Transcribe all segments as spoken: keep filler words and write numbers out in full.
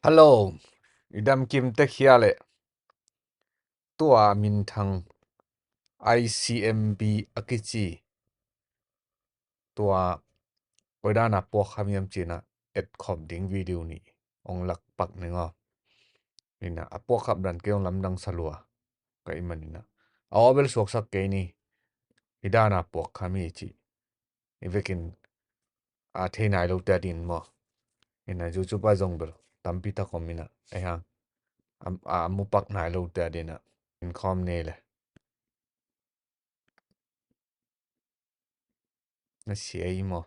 Hello, i dam kim tek hia le? Tua minthang I C M B a kici. Tua koidan a puak kham hiam cih na etkhop ding video nih ong lak pak ning aw. Ina a puak khap dan kei ong lamdang sa lua ka hih manin a aw bel suaksak kei ni. Hih dan a puak kham hi cih i vekin a thei nai lote a din maw? Ina YouTube a zong bel tampi tak om ina, ei hang a, a mu pak nai lote a din a in khawm nei le. Na sia i maw?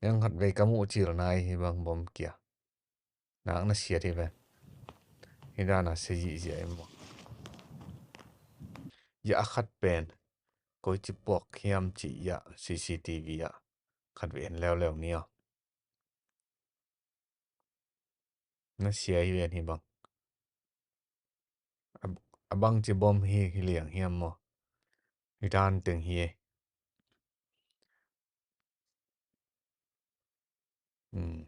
Yang khat vei ka muh cil nai hi bang bom kia. Nak na sia hi ve. Hih dan a sia zihziah i maw? Ya a khat pen koici puak hiam cih ya C C T V ah khat vei en leuleu ni aw. Na sia hi ven hi bang. A, a bangci bom hi, hi liang hiam maw? Hi dan teng hi e. Hmm.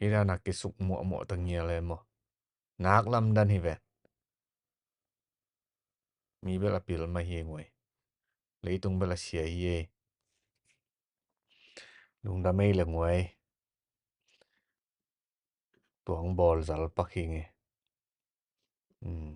Hi dan a kisuk muahmuah ta ngial e maw? Nak lamdan hi ven. Mi bel a pil mah hi nguai. Leitung bel a sia hi e. Lungdam ei le nguai. Tuang bawl zal pak hi nge. Hmm.